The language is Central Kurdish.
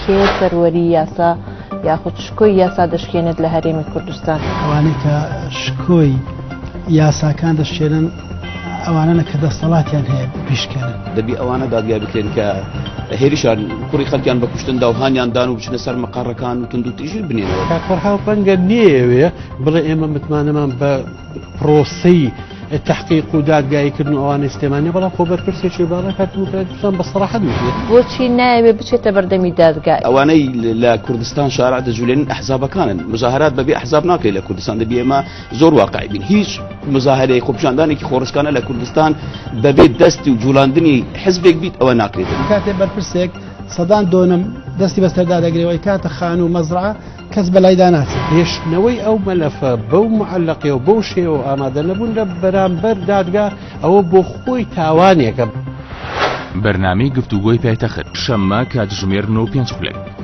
کێ سەروەری یاسا یاخود شکۆی یاسا دەشکێنێت لە هەرێمی کوردستان؟ ئەوانەی کە شکۆی یاساکان دەشکێنن ئەوانەنە کە دەستەڵاتیان هەیە بیشکێنن. دەبی ئەوانە دادگای بکرێن کە هێرشان کوڕی خەڵکیان بە کوشتن دا و هانیان دان و بچنە سەر مەقەڕەکان و توندوتیژی بنێنەوە. کاک فەرهاد ڕەنگە نەیەوێ بڵێ ئێمە متمانەمان بە پرۆسەی تەحقیق و دادگایی کردن و ئەوانەی سلێمانیە، بەڵام خۆ بەرپرسێکی باڵای پارتی دیموکراتی کوردستان بە سەراحەت وتیە. بۆچی نایەوێ بچێتە بەردەمی دادگا؟ ئەوانەی لە کوردستان شارع دەجولێنن ئەحزابەکانن، مزاهرات بەبێ ئەحزاب ناکرێت لە کوردستان، دەبی ئێمە زۆر واقعی بین، هیچ مزاهرەی خۆپیشاندانێکی خۆڕسکانە لە کوردستان بەبێ دەست و جوڵاندنی حزبێک بیت ئەوە ناکرێت. کاتێ بەرپرسێک سەدان دۆنم دەستی بەسەردا دەگرێ و ئەیکاتە خانوو و مەزرعە، کەس بەلایدا ناچێت. هێشتنەوەی ئەو مەلەفە بەو معەلەقی و بەو شێوە و ئامادە نەبوون لە بەرامبەر دادگا ئەوە بۆ خۆی تاوانێکە. بەرنامەی گفتوگۆی پایتەخت، شەممە کاتژمێر نۆ و پێنج خولەک.